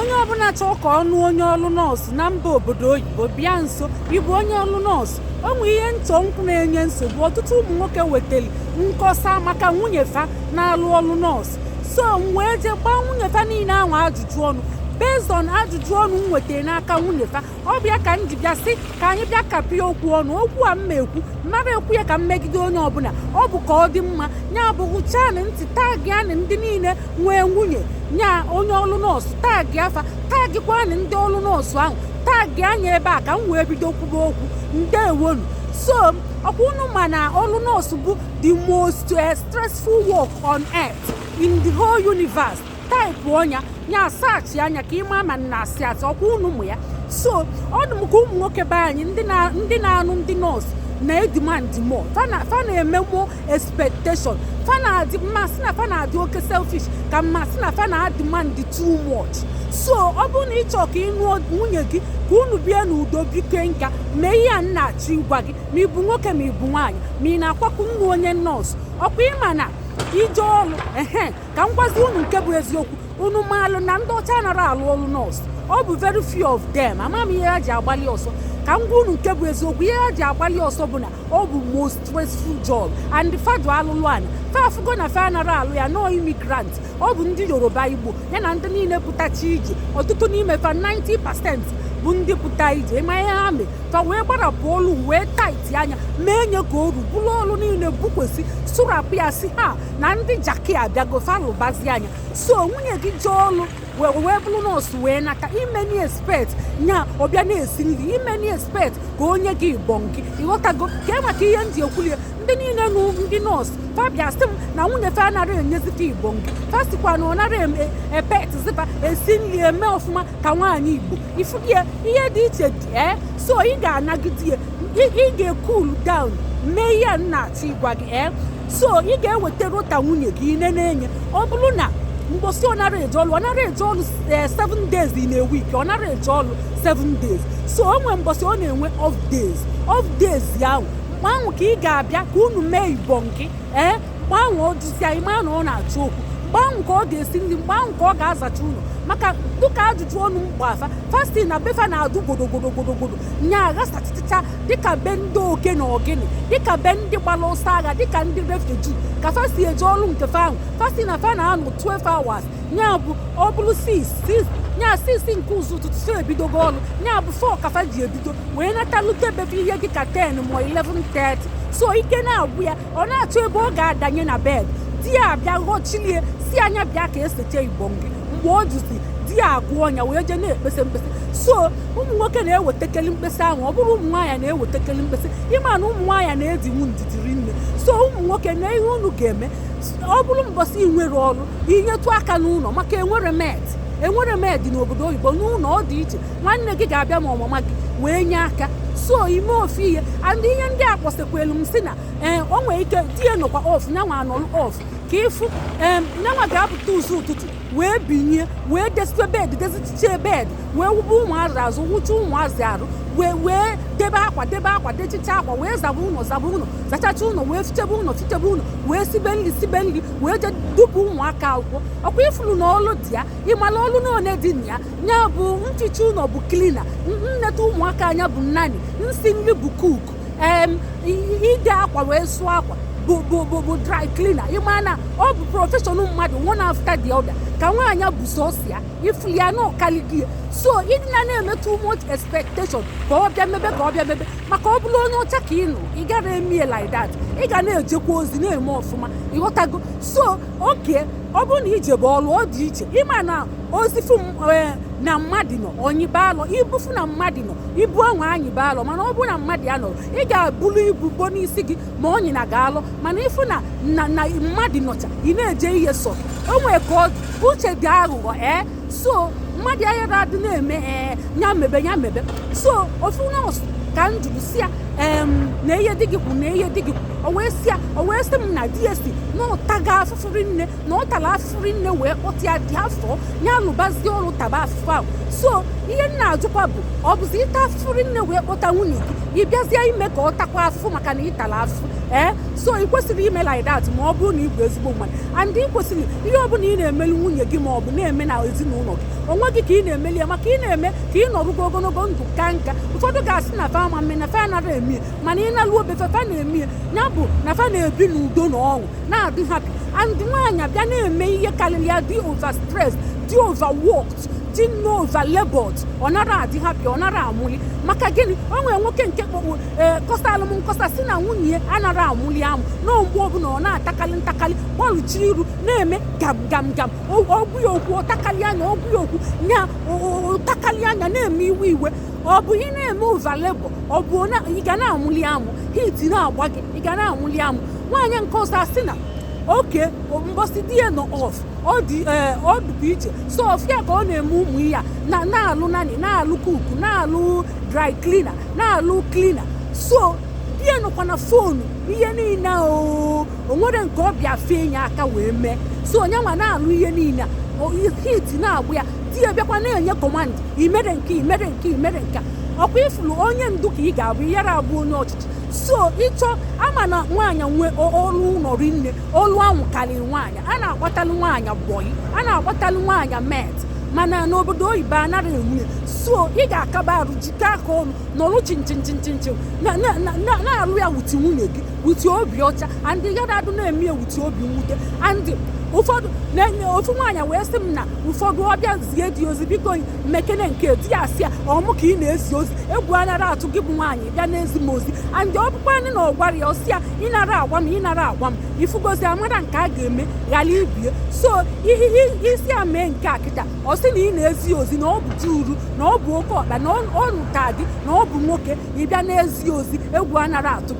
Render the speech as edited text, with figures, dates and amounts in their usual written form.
Onye ọbụla chọọ ka ọ nụ onye ọrụ nọọsụ na mba obodo oyibo, bịa nso. Ịbụ onye ọrụ nọọsụ, o nwee ihe nchọ nkwụ na-enye nsogbu. Ọtụtụ ụmụ nwoke wetara nkọsa maka nwunye fa na-alụ ọrụ nọọsụ. So m wee jee gbaa nwunye fa niile ahụ ajụjụ ọnụ. Based on ajụjụ ọnụ m nwetara n'aka nwunye fa, ọ bịa ka m ji bịa sị ka anyị bịa kapịa okwu ọnụ. Okwu a m ma ekwu, mmadụ ekwu ya ka m megide onye ọbụla, ọ bụ ka ọ dị mma. Ya bụ, hụchanụ ntị, tagịanị ndị niile nwee nwunye nya onye ọrụ nọọsụ, tag afa, tagịkwanị ndị ọrụ nọọsụ ahụ, tag anya ebe a ka m wee bido kwuba okwu. Ndewonu. So ọkwa unu ma na ọrụ nọọsụ bụ the most stressful work on earth, in the whole universe. Type ọnya nya, search anya ka ịma ma na asị asị. Ọkwa unu ụmụ ya. So ọ dị m ka ụmụ nwoke be anyị, ndị na-anụ ndị nọọsụ na-edemand more, fa na-eme more expectation, fa na-adị mmasị na fa na-adị oke selfish, ka mmasị na fa na-ademand too much. So ọ bụrụ na ị chọọ ka ị nụọ nwunye gị, ka unu bie n'udo, bike nka, mee ihe a m na-achọ ịgwa gị. Ma ị bụ nwoke, ma ị bụ nwaanyị, ma ị na-akwakwu nnu onye nọọsụ, ọkwa ịma na ije ọrụ ehe. Ka m gwazi unu nke bụ eziokwu. Unu maalụ na ndị ọcha nara alụ ọrụ nọọsụ? Ọ bụ very few of them. Ama m ihe ha ji agbalị ọsọ. Ka m gwa unu nke bụ eziokwu, ihe ha ji agbalị ọsọ bụ na ọ bụ most stressful job, and fadu alụlụ ana fa afụgo na fa nara alụ ya. No immigrant, ọ bụ ndị Yoruba, Igbo ya na ndị niile pụtachi ije. Ọtụtụ n'ime fa, 90% bụ ndị pụta ije. Ịma ihe ha mee? Fa wee gbarapụ olu, wee tight anya, mee nye ka oru bụrụ ọlụ niile bukwesị sụrapụ ya, si ha na ndị jaki abịago, fa lụbazi anya. So nwunye gị jee ọlụ wee bụrụ nọọsụ wee nata, imeni expect nya ọbịa na-esi nri, imeni expect ka onye gị bọ gị. Ịghọtago ka e maka ihe m ji ekwulie? Ndị niile nụ ndị nọọsụ, fa bịa sị m na nwunye fa anara enyezifa igbo gị. Fa sikwa na ọ nara epet zifa esi nri eme ọfụma ka nwaanyị Igbo. Ifugie ihe dị iche dị. Ee, so ị ga-anagide ya, ị ga-ecool down, mee ihe a m na-achọ ịgwa gị. Ee, so ị ga-eweta rota nwunye gị ine na-enye. Ọ bụrụ na mgbosi ọ nara eje ọlụ, ọ nara eje ọlụ 7 days in a week, ọ nara eje ọlụ 7 days. So o nwee mgbọsị ọ na-enwe off days. Off days ya ahụ, mgbe ahụ ka ị ga-abịa ka unu mee ibọ nke. Ee, mgbe ahụ ọ dụzia, ịma na ọ na-achọ okwu, mgbe ahụ ka ọ ga-esi nri, mgbe ahụ ka ọ ga-azacha ụlọ. Maka dịka ajụjụ ọnụ mgbafa fasti na befa na-adụ gbodogodogodogodo nya aghasachịcha, dịka be ndị oke na ogene, dịka be ndị gbara ọsọ agha, dịka ndị refugee, ka fa si eje ọrụ nke fa ahụ. Fa si na fa na-anọ 12 hours, nya bụ ọ bụrụ 6 6, nya 6 nke ụzọ ụtụtụ so ebidogo ọrụ, nya bụ 4 ka fa ji ebido wee natalute befe ihe dịka 10 ma 11:30. So ike na-agwụ ya, ọ na-achọ ebe ọ ga-adanye na bed. Di ya abịa ghọchilie, si anya bịa ka eseche igbo gị. Mgbe ọ jụzi, di ya agụọ ọnya wee jee na-ekpesa mkpesa. So ụmụ nwoke na-ewetekeli mkpesa ahụ, ọ bụrụ ụmụ nwaanyị na-ewetekeli mkpesa. Ịma na ụmụ nwaanyị na-edinwu ndidi nne. So ụmụ nwoke, na ihe unu ga-eme, ọ bụrụ mbọsị ị nwere ọrụ, inyetụ aka n'ụlọ, maka enwere maid, enwere maid n'obodo oyibo. N'ụlọ ọ dị iche, nwanne gị ga-abịa ma ọmụma gị wee nye aka. So ime ofu ihe and ihe ndị a kpọsịkwelu m si na ee, o nwere ike di ya nọkwa off, nyanwa anọlụ off, ka ịfụ ee, nyanwa ga-apụta ụzọ ụtụtụ wee binye, wee dezite bed, dezichiche bed, wee wube ụmụazị azụ, wụcha ụmụazị arụ, wee debe akwa, debe akwa, dechicha akwa, wee zaba ụlọ, zaba ụlọ, zachacha ụlọ, wee fichebe ụlọ, fichebe ụlọ, wee sibe nri, sibe nri, wee jee dupu ụmụaka akwụkwọ. Ọkwa ifuru na ọlụ dị ya, ịmala ọlụ na one dị na ya. Ya bụ nchicha ụlọ bụ cleaner, nneta ụmụaka anya bụ nanny, nsi nri bụ cook, ide akwa wee sụọ akwa bụ dry cleaner. Ịma na ọ bụ profession mmadụ, one after the other, ka nwaanyị bụ sọsọ ya. Ifu ya na ọkaligi. So ịdị na na-eme too much expectation ka ọ bịa mebe, ka ọ bịa mebe, maka ọ bụrụ onye ọcha ka ị nụ, ị gara emie like that. Ị ga na-ejekwa ozi, na-eme ọfụma. Ịghọtago? So oke ọ bụrụ na ijebe ọlụ, ọ dị iche. Ịma na ozifu na mmadụ nọ onyibe alọ, ibufu na mmadụ nọ ibu ahụ anyị be alọ. Mana ọ bụrụ na mmadụ ya nọrọ, ị ga-abụrụ ibu bo n'isi gị, ma onyi na ga-alọ. Mana ịfụ na mmadụ nọcha, ị na-eje ihe sọ o nwee ka ọ dị uche dị aghụghọ. Ee, so mmadụ aghara adị na-eme, ee, ya mebe, ya mebe. So ofu nọọsụ ka m jụrụ si ya Na ihe di gị kwu, na ihe di gị kwu, o wee sị ya, o wee sị m na di ya si na ọ taga afụfụ rinne, na ọ tara afụfụ rinne wee kpọta ya dị afọ ya lụbazie ọrụ, taba afụfụ ahụ. So ihe m na-ajụkwa bụ, ọ bụzi ịta afụfụ rinne wee kpọta nwunye gị, ị bịazie ime ka ọ takwa afụfụ maka na ị tara afụfụ? Ee, so ị kwesịrị ime like that ma ọ bụrụ na ị bụ ezigbo mmadụ. And ị kwesịrị, ihe ọbụla ị na-emeli nwunye gị ma ọ bụ na-eme na ezinụlọ gị, onwe gị ka ị na-emeli ya, maka ị na-eme ka ị nọrụgo ogologo ndụ ka nka. Ụfọdụ ga-asị na fa ama mme, na fa anaghị eme, mana ị na-alụ obe fa, fa na-eme ya, bụ na fa na-ebi n'udo na ọṅụ, na-adị happy. And nwaanyị bịa na-eme ihe karịrị ya, dị over stress, dị overworked, dị nnọọ over labored, ọ nara adị happy, ọ nara amụli. Maka gịnị? O nwere nwoke nke kpọkpụ ee kọsalụ m nkọsa, si na nwunye ya anara amụli amụ na mgbe ọbụla ọ na-atakalị ntakali, gbalụchi iru, na-eme gam gam gam. Ọgwụ ya okwu, ọtakali anya, ọgwụ ya okwu nya, ụtakali anya, na-eme iwe iwe. Ọ bụ ị na-eme over labor, ọ bụ ị ga na-amụli amụ, heat na-agba gị, ị ga na-amụli amụ. Nwaanyị nke ọzọ asị na oke mbọsị di ya nọ off, ọ dị ee, ọ dịkwa iche. So ọfịa ka ọ na-eme ụmụ ya na na-alụ nanny, na-alụ cook, na-alụ dry cleaner, na-alụ cleaner. So di ya nọkwa na phone ihe niile o nwere nke ọ bịa fee ya aka wee mee. So onye nwa na-alụ ihe niile, heat na-agbụ ya, di ya bịakwa na-enye command, imere nke, imere nke, imere nke. Ọkwa ifulu onye ndu ka ị ga-abụ, yara abụ onye ọchịchị. So ịchọ ama na nwaanyị nwe ọrụ ụlọ rinne, ọlụ ahụ karịrị nwaanyị. A na-agbatalụ nwaanyị boy, a na-agbatalụ nwaanyị maid, mana n'obodo oyibo anaghị enwe. So ị ga-akaba arụ, jikọ aka ọnụ, nọrụ chinchin chinchin chinchin na-arụ ya with nwunye gị with obi ọcha, and ya na-adụ na-eme ya with obi mwute. And ụfọdụ na-enye ofu nwaanyị wee sị m na ụfọdụ ọbịa zie di ozi, biko mekene nke di ya, asị ya, ọmụ ka ị na-ezi ozi? Egwu anara atụ gị bụ nwaanyị bịa na-ezi m ozi? And ọ bụkwa ndị na ọ gwara ya, ọsị ya, ịnara agwa m, ịnara agwa m ifugozi amara nke a ga-eme ghara ibie. So isi ya mee nke a kịta, ọ sị na ị na-ezi ozi, na ọ bụ di uru, na ọ bụ oke ọkpa, na ọ nụta gị, na ọ bụ nwoke, ị bịa na-ezi ozi, egwu anara atụ gị.